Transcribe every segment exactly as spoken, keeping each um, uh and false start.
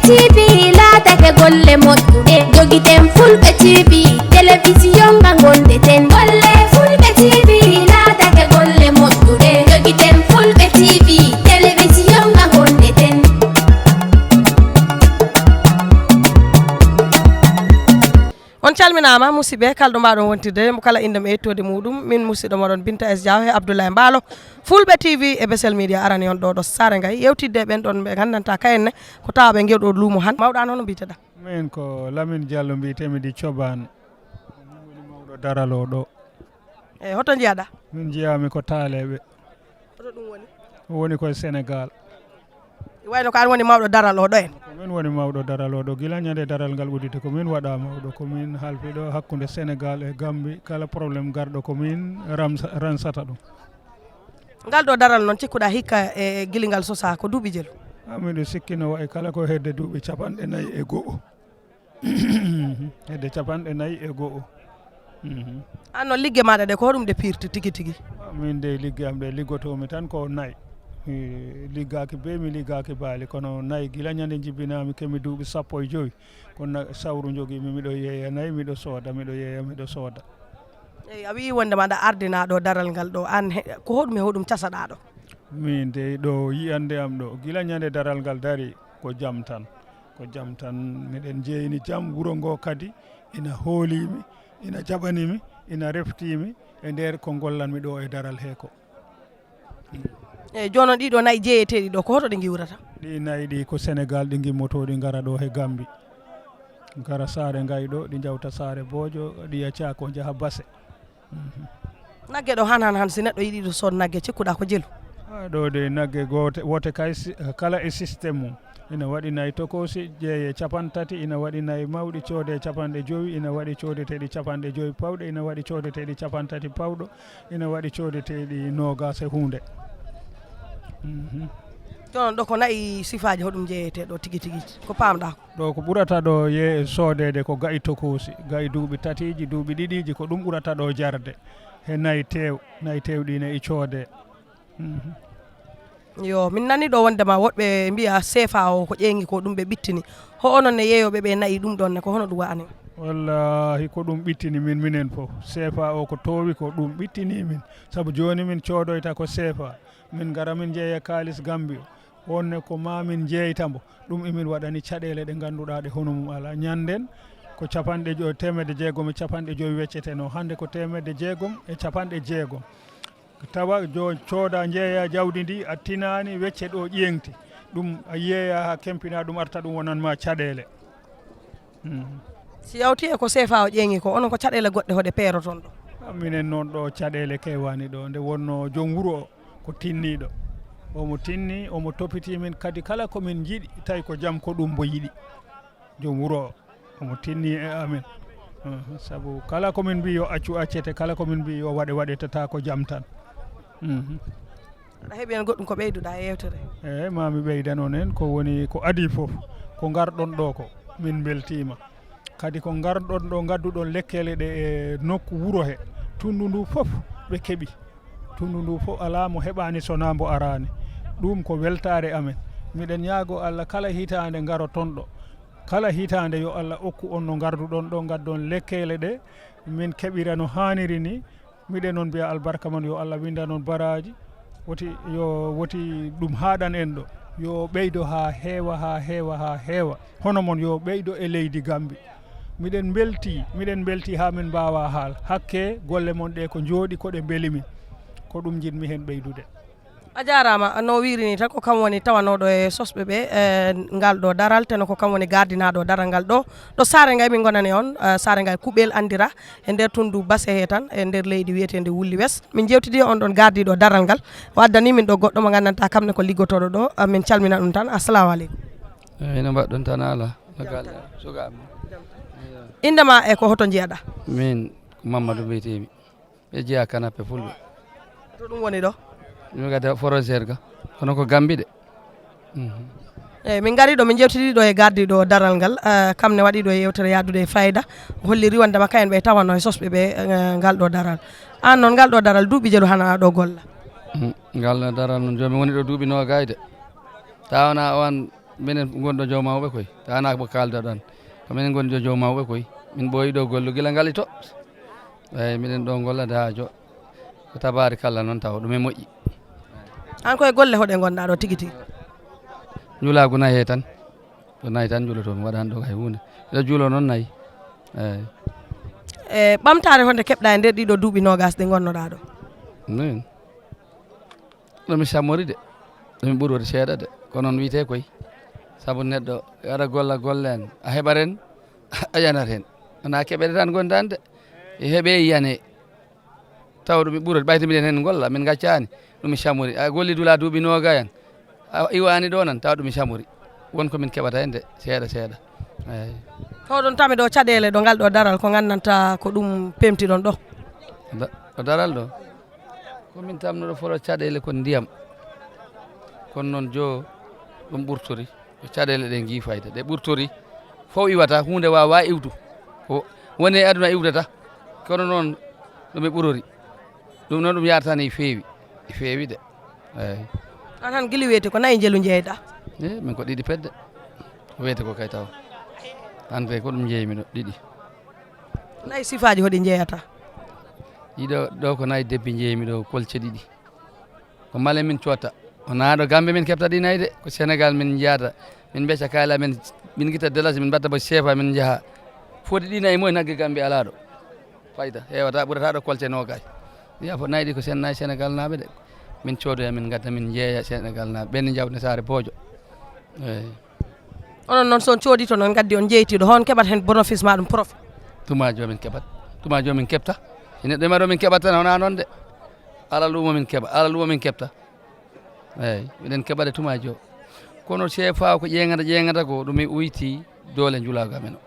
T V laatake golle moƴƴuɗe, jogiten Fulɓe T V, telewisiyon nga gondeten. Golle Fulɓe T V laatake golle moƴƴuɗe, jogiten Fulɓe T V, telewisiyon nga gondeten. On calminaama, musidɓe, kala ɗo mbaaɗon wontirde, mo kala innde mum e yettoode muɗum, min musidɗo moɗon Binta S Diaw e Abdoulaye Mbaalo. Fulɓe T V e Besel Media arani on ɗo, ɗo Saare Ngaye, yewtidde ɓen ɗon ɓe nganndantaa kayen ne ko tawɓe ngeɗo luumo han. Mawɗo an, hono mbiyeteɗaa? Min ko Lamine Diallo mbiyetemi, di Cobaan. Min woni mawɗo daral o ɗo. E hoto njiyaɗaa? Min njiyaami ko taaleeɓe. Hoto ɗum woni? Woni koye Senegaal. Wayno ko an woni mawɗo daral o ɗo en? Ko min woni mawɗo daral o ɗo. Gila ñande daral ngal udditi, ko min waɗa mawɗo. Ko min halfiɗo hakkunde Senegaal e Gambi. Kala problème garɗo, ko min ramsa-, ransata ɗum. Ngal ɗo daral noon, cikkuɗaa hikka e gila ngal sosaa ko duuɓi jelu? A, miɗo sikki no wayi kala ko hedde duuɓi capanɗe nayi e go'o. Hedde capanɗe nayi e go'o. Mhm. Aan noon, ligge maaɗa ɗe, ko hoɗum ɗe pirti tigi tigi? Min de, ligge am ɗe, liggotoomi tan ko nayi. Mi liggaaki bee, mi liggaaki baali, kono nayi, gila ñande njibinaami, keɓmi duuɓi sappo e jowi. Kono na-, sawru njogiimi, miɗo yeeya nayi, miɗo sooda, miɗo yeeya, miɗo sooda. Eyi, a wiyi wonde ma aɗa ardinaa ɗo daral ngal ɗo, aan he-, ko hoɗum e hoɗum casaɗaa ɗo? Min de, ɗo yiyannde am ɗo, gila ñande daral ngal dari, ko jam tan. Ko jam tan, miɗen jeeyni jam, wuro ngo kadi ina hoolii mi, ina jaɓanii mi, ina reftii mi e nder ko ngollanmi ɗo e daral he ko. Eyi, jooni noon, ɗiɗo nayi jeeyeteeɗi ɗo, ko hoto ɗi ngiwrata? Ɗi nayi ɗi ko Senegaal ɗi ngimmotoo, ɗi ngara ɗo he Gambi. Ngara Saare Ngaye ɗo, ɗi njawta Saare Boojo, ɗi yacca ko njaha Base. Mhm. Nagge ɗo han, han, han, si neɗɗo yiɗi ɗo sood nagge, cikkuɗaa ko jelu? Ah, ɗo de nagge goote, wote kay si-, kala e système mum. Ina waɗi nayi tokoosi, jeeye capanɗe tati, ina waɗi nayi mawɗi, coode capanɗe jowi, ina waɗi coodeteeɗi capanɗe jowi pawɗe, ina waɗi coodeteeɗi capanɗe tati pawɗo, ina waɗi coodeteeɗi noogaas e huunde. Mhm. Jooni ɗo ko nayi sifaaji hoɗum jeeyetee ɗo tigi tigi, ko paamɗaa ko? Ɗo ko ɓurata ɗo yee soodeede ko ga'i tokoosi, ga'i duuɓi tatiiji, duuɓi ɗiɗiiji, ko ɗum ɓurata ɗo jarde. He nayi teew, nayi teew ɗi ne i coodee. Mhm. Yo, min nani ɗo wondema woɗɓe mbiya C F A o ko ƴeeŋi ko ɗum ɓe ɓittini. Ho onon ne yeeyooɓe ɓe nayi ɗum ɗon ne, ko hono ɗum wa'ani? Wallaahi ko ɗum ɓittini min, minen fof. C F A o ko toowi ko ɗum ɓittini min. Sabu jooni min coodoyta ko C F A. Min ngara min njeeya kaalis Gambia. Wonne ko ma min njeeyta mbo. Ɗum emin waɗani caɗeele ɗe ngannduɗaa ɗe hono mum alaa. Ñannden ko capanɗe jo-, teemedde jeegom e capanɗe jowi weccetenoo. Hannde ko teemedde jeegom e capanɗe jeegom. Tawa jo-, cooda, njeeya jawdi ndi, a tinaani, wecce ɗo ƴeeŋti. Ɗum a yeeya haa kempinaa, ɗum arta, ɗum wonan ma caɗeele. Mhm. Si yawti e ko C F A o ƴeeŋi ko, onon ko caɗeele goɗɗe hoɗe peeroton ɗo? Ah, minen noon ɗo caɗeele keewaani ɗo. Nde wonnoo joom wuro o ko tinniiɗo. Omo tinni, omo toppiti min kadi kala ko min njiɗi, tawi ko jam ko ɗum mbo yiɗi. Joom wuro o, omo tinni e amen. Mhm. Sabu kala ko min mbi yo accu, accete, kala ko min mbi yo waɗe, waɗete, taa ko jam tan. Mhm. Aɗa heɓi heen goɗɗum ko ɓeyduɗaa e yeewtere? Eey, maa mi ɓeydan on heen ko woni ko adii fof, ko ngarɗon ɗo ko, min mbeltiima. Kadi ko ngarɗon ɗo, ngadduɗon lekkeele ɗe e nokku wuro he, tunndu ndu fof ɓe keɓi. Tunndu ndu fof alaa mo heɓaani so naa mbo araani. Ɗum ko weltaare amen. Miɗen ñaagoo Allah kala hitaande ngaroton ɗo. Kala hitaande yo Allah okku on no ngarduɗon ɗo, ngaddon lekkeele ɗe, min keɓira no haaniri ni. Miɗen on mbiya albarka mon, yo Allah windan on baraaji. Woti yo, woti ɗum haaɗan en ɗo. Yo ɓeydo haa heewa, haa heewa, haa heewa. Hono mon yo ɓeydo e leydi Gambi. Miɗen mbelti, miɗen mbelti haa min mbaawa haal. Hakke golle mon ɗe ko njooɗi, ko ɗe mbeli min. Ko ɗum njiɗmi heen ɓeydude. A jaaraama. No wiiri ni tan, ko kam woni tawanooɗo e sosɓe ɓe, e ngal ɗo daral, teno ko kam woni gardinaaɗo daral ngal ɗo. Ɗo Saare Ngaye min ngonani on, e Saare Ngaye Kuɓel anndira e nder tunndu Base he tan, e nder leydi wiyeteendi Wulli Wes. Min njeewtidi on ɗon gardiiɗo daral ngal. O addani min ɗo goɗɗo mo nganndantaa kam ne ko liggotooɗo ɗo. E min calmina ɗum tan. Assalamu aleykum. Eey, no mbaɗɗon tan, alaa? No galle? Sukaaɓe? Innde ma e ko hoto njiyaɗaa? Min ko Mamadou mbiyetee-mi. Ɓe jeyaa Kanape Fulɓe. To ɗum woni ɗo? Ɗum kadi frontière ga. Kono ko Gambi de. Mhm. Eey, min ngari ɗo, min njeewtidi ɗo e gardiiɗo daral ngal. Eh, kam ne waɗi ɗo e yeewtere yahdude e fayda. O holliri wondema kayen ɓe tawanno e sosɓe ɓe, eh, ngal ɗo daral. Aan noon, ngal ɗo daral, duuɓi jelu hana ɗo golla? Mm, ngal ɗo daral noon, jooni mi woni ɗo duuɓi noogay de. Tawana o an Minen ngonɗo joom mawɓe koy, tanaa ko kaalda ɗon. Ko minen ngonɗo joom mawɓe koy. Min ɓooyi ɗo gollu gila ngal ito. Eeyi, minen ɗo ngolla daajo. Ko tabaari kala noon tawa ɗum e moƴƴi. Aan koye golle hoɗe ngonɗaa ɗo tigi tigi? Njulaagu nayi he tan. Ko nayi tan njuloto mi, waɗaani ɗo hay huunde. Miɗo juulo noon nayi. Eeyi. E ɓamtaare honde keɓɗaa e nder ɗiɗo duuɓi noogas ɗi ngonnoɗaa ɗo? Min? Ɗo mi sammori de. Ɗo mi ɓurori seeɗa de. Ko noon wiyetee koy. Sabu neɗɗo ara golla golle en. A heɓat heen, a yanat heen. Wonaa keɓete tan ngondan de. E heɓe yiyane. Tawa ɗum mi ɓurori. Ɓayde miɗen heen ngolla. Min ngaccaani. Ɗum mi sammori. A golli dula duuɓi noogas en. A iwaani ɗo nan. Tawa ɗum mi sammori. Won ko min keɓata heen de. Seeɗa, seeɗa. Eeyi. To ɗon tami ɗo caɗeele ɗo ngal ɗo daral ko ngandanta ko ɗum pemti ɗon ɗo? Da-, ɗo daral ɗo? Ko min tamno ɗo folo caɗeele kon ndiyam. Kono noon jo ɗum ɓurtori. Ko caɗeele ɗe ngi fayda. Ɗe ɓurtori. Fof iwata, huunde waawa iwdu. Ko woni e aduna iwdata. Kono noon ɗum e ɓurori. Ɗum noon ɗum yaarata ni feewi. E feewi de. Eeyi. An han gili weeti ko nayi njelu njeyɗa? E, min ko ɗiɗi pedde. Weeti ko kay taw. Hannde ko ɗum njeymi ɗo, ɗiɗi. Nayi sifaaji hoɗi njeyata? Ɗiɗo ɗo ko nayi debbi njeymi ɗo, kolce ɗiɗi. Ko male min cotta. Wonaa ɗo Gambe min keɓta ɗi nayi de, ko Senegal min njahata. Min becca kaali amen, min ngitta delasi, min mbatta ba seefa, min njaha. Foti ɗi nayi moy nagge Gambe alaa ɗo. Fayda, heewata, ɓurata ɗo kolce noogas. Wiya fof nayi ɗi ko sen nayi Senegal naaɓe de. Min coodoya, min ngadda, min njeeya Senegal naaɓe. Ɓen njawde saare boojo. Eeyi. Onon noon, so on coodi toon, on ngaddi, on njeeytii ɗo, on keɓat heen bénéfice ma ɗum, profit? Tuma jo min keɓat. Tuma jo min keɓta. Si neɗɗo ima ɗo min keɓat tan, wonaa noon de. Ala luumo min keɓa, ala luumo min keɓta. Eeyi, miɗen keɓa de tuma jo. Kono seefa ko ƴeeŋata, ƴeeŋata ko ɗum e uyti doole njulaagu amen o.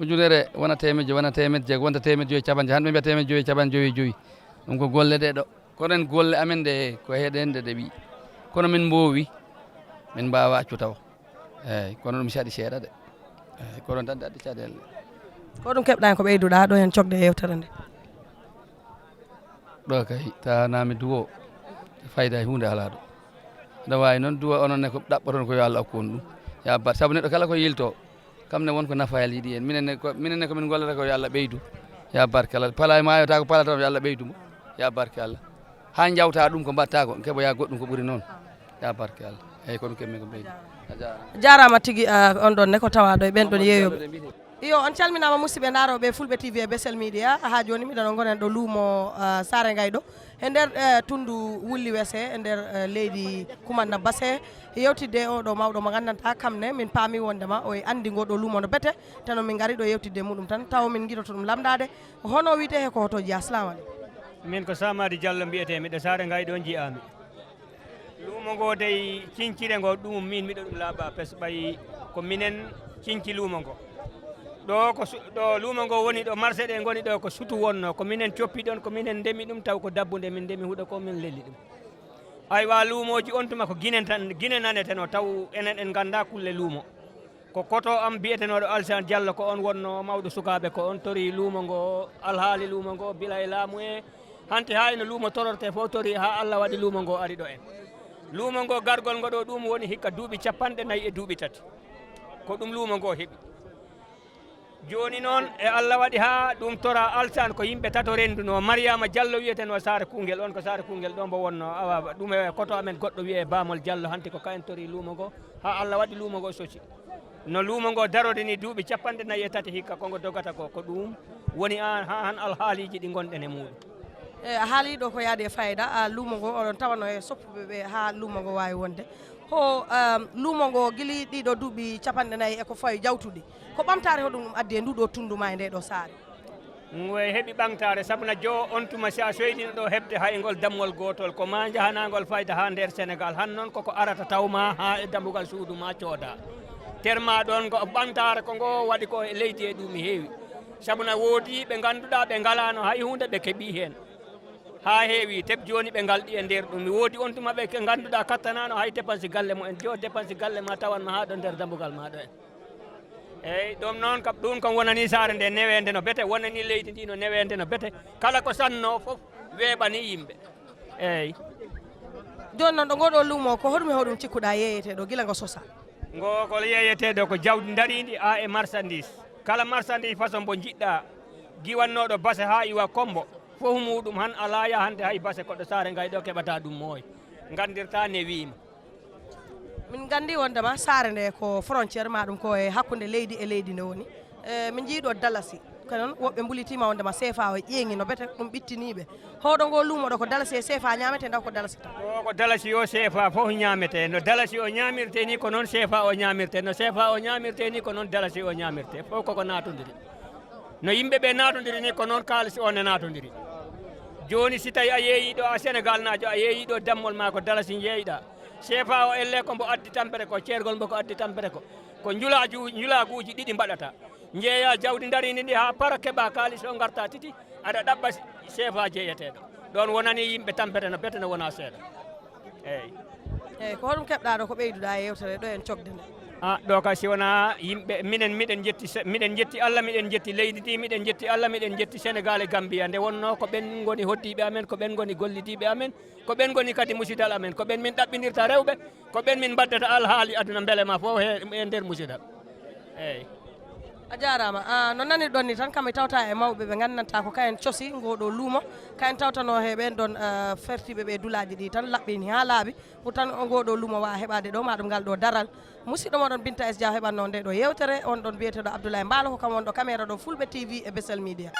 Ujunere wona teemedde, wona teemedde jeego, wonta teemedde joyi capanɗe, hannde ɓe mbiya teemedde joyi capanɗe joyi e joyi. Ɗum ko golle ɗe ɗo. Kono en golle amen ɗe, ko heɗen ɗe, ɗe ɓi. Kono min mboowi, min mbaawa accu taw. Eeyi, kono ɗum saɗi seeɗa de. Eeyi, kono tan daɗde caɗeele. Ko ɗum keɓɗa hen ko ɓeyduɗa ɗo hen cogde e yewtere nde? Ɗo kay, tawa na mi duwo, fayda e huunde alaa ɗo. Nde waawi noon duwa, onon ne ko ɗaɓɓoton ko yo Allah okku on ɗum. Ya bar-, sabu neɗɗo kala ko yilto, kam ne won ko nafa yalla yiɗi en. Minen ne ko, minen ne ko min gollata ko yo Allah ɓeydu. Ya barke Allah. Pala e maayo ta ko palata, yo Allah ɓeydu mo. Ya barke Allah. Haa njawta ɗum ko mbatta ko, keɓoya goɗɗum ko ɓuri noon. Ya barke Allah. Eeyi, kono kemmi ko ɓeydu. A jaaraama. Jaaraama tigi, ah, on ɗon ne ko tawa ɗo e ɓen ɗon yeeyoɓe. Iyo, on calminaama musidɓe ndaarooɓe Fulɓe T V e Besel Media. Haa jooni miɗen ɗo ngonen ɗo luumo, ah, Saare Ngayɗo. E nder, eh, tunndu Wulli Wese, e nder, eh, leydi Kumanna Base. Yewtidde e oɗo mawɗo mo nganndantaa kam ne, min paami wondema o e anndi ngo ɗo luumo no bete. Teno min ngari ɗo yewtidde e muɗum tan, taw min ngiɗoto ɗum lamndaade. Hono wiyetee he ko hoto jeyaa? Asalaamu aleykum. Min ko Samadi Diallo mbiyetee, miɗo Saare Ngayɗo njiyaami. Luumo ngo dey, cincire ngo, ɗum min miɗo ɗum laaɓa pes, ɓay ko minen cinci luumo ngo. Ɗo ko su-, ɗo luumo ngo woni, ɗo marché ɗe ngoni ɗo, ko sutu wonno, ko minen coppi ɗon, ko minen ndemi ɗum, taw ko dabbunde min ndemi huɗo, ko min lelli ɗum. Aywa, luumooji on tuma ko ginen tan, gine naneteno, taw enen en ngannda kulle luumo. Ko koto am biyetenooɗo Alsan Diallo, ko on wonno mawɗo sukaaɓe, ko on tori luumo ngo, alhaali luumo ngo, bila e laamu e hanti haa ino luumo tororte fof tori haa Allah waɗi luumo ngo ari ɗo en. Luumo ngo, gargol ngo ɗo, ɗum woni hikka duuɓi capanɗe nayi e duuɓi tati. Ko ɗum luumo ngo heɓi. Jooni noon, e Allah waɗi haa ɗum tora Alsan, ko yimɓe tato renndunoo. Mariama Diallo wiyetenoo Saare Kungel, on ko Saare Kungel ɗo mbo wonnoo. Awa, ɗum e koto amen goɗɗo wiyee Bamol Diallo, hanti ko kayen tori luumo ngo. Haa Allah waɗi luumo ngo sosi. No luumo ngo darori ni duuɓi capanɗe nayi e tati hikka, ko ngo dogata ko, ko ɗum woni aan, haa han alhaaliiji ɗi ngonɗen e muuɗum. E, a haali ɗo ko yaadi e fayda, a, luumo ngo oɗon tawano e soppuɓe ɓe haa luumo ngo waawi wonde. Ko, um, luumo ngo gili ɗiɗo duuɓi capanɗe nayi e ko fawi jawtuɗi. Ko ɓamtaare hoɗum ɗum addi e ndu ɗo tunndu ma e nde ɗo saare? Ngo e heɓi ɓamtaare, sabu na jo on tuma si a soydino ɗo heɓde hay ngol dammol gootol, ko ma njahanaa ngol fayda haa nder Senegal. Han noon koko arata taw ma haa e dambugal suudu ma cooda. Terma ɗon ko ɓamtaare ko ngo waɗi ko e leydi e ɗum heewi. Sabu na woodi ɓe ngannduɗaa ɓe ngalaano hay huunde ɓe keɓi heen. Haa heewi, teb jooni ɓe ngalɗi e nder ɗum. Mi woodi on tuma ɓe ke ngannduɗaa kattanaano hay dépense galle mumen. Jo dépense galle ma tawan ma haa ɗo nder dambugal ma ɗo en. Eeyi, ɗum noon kam, ɗum kam wonani saare nde neweende no bete, wonani leydi ndi no neweende no bete. Kala ko sanno fof weeɓani yimɓe. Eeyi. Jooni noon, ɗo ngoɗo luumo ko hoɗum e hoɗum cikkuɗaa yeeyete ɗo gila ngo sosa? Ngo ko yeeyeteeɗo ko jawdi ndariindi, a e marchandise. Kala marchandise façon mbo njiɗɗa, giwannooɗo base haa iwa Kombo, fof muuɗum han alaa yahande hay base koɗo saare ngay ɗo keɓata ɗum mooy. Nganndirta ne wiima. Min nganndi wondema saare nde ko frontière ma ɗum ko e hakkunde leydi e leydi nde woni. E, min njii ɗo dalasi. Ko noon woɓɓe mbulitiima wondema C F A o ƴeeŋi no bete ɗum ɓittiniiɓe. Hoɗo ngo luumo ɗo ko dalasi e C F A ñaamete ndaw ko dalasi tan. O ko dalasi o C F A fof ñaamete. No dalasi o ñaamirte ni ko noon C F A o ñaamirte. No C F A o ñaamirte ni ko noon dalasi o ñaamirte. Fof koko naatondiri. No yimɓe ɓe naatondiri ni ko noon kaalis o ne naatondiri. Jooni si tawi a yeeyi ɗo a Sénégal naajo, a yeeyi ɗo dammol ma ko dalasi njeeyɗa. C F A o elle ko mbo addi tampere ko, ceergol mbo ko addi tampere ko. Ko njulaaju, njulaaguuji ɗiɗi mbaɗata. Njeeya jawdi ndariindi ndi haa para keɓa kaalis o ngarta titi, aɗa ɗaɓɓa C F A jeeyeteeɗo. Ɗoon wonani yimɓe tampere no bete no wona seeɗa. Eeyi. Eeyi, ko hoɗum keɓɗa ɗo ko ɓeyduɗa e yewtere ɗo en cogde nde? A, ɗo ka si wona yimɓe, minen miɗen jetti se-, miɗen jetti Allah, miɗen jetti leydi ndi, miɗen jetti Allah, miɗen jetti Sénégal e Gambia. Nde wonno ko ɓen ngoni hoddiiɓe amen, ko ɓen ngoni gollidiiɓe amen, ko ɓen ngoni kadi musidal amen, ko ɓen min ɗaɓɓinirta rewɓe, ko ɓen min mbaddata alhaali aduna mbele ma fof he, e nder musidal. Eeyi. A jaaraama. A, no nanirɗon ni tan, kam mi tawta e mawɓe ɓe nganndantaa ko kayen cosi ngoo ɗoo luumo, kayen tawtanoo he ɓeen ɗoon, a, fertiiɓe ɓe dulaaji ɗi tan laɓɓini haa laaɓi, pour tan o ngoo ɗoo luumo waawa heɓaade ɗo maa ɗum ngal ɗoo daral. Musidɗo moɗon Binta S Dia heɓannoo nde ɗo yeewtere, on ɗon biyeteeɗo Abdoulaye Mbaalo, ko kam won ɗo caméra ɗo Fulɓe T V e Besel Media.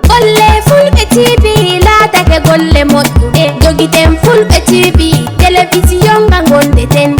Golle Fulɓe T V laatake golle moƴƴuɗe. Jogiten Fulɓe T V, telewisiyon nga ngonɗeten.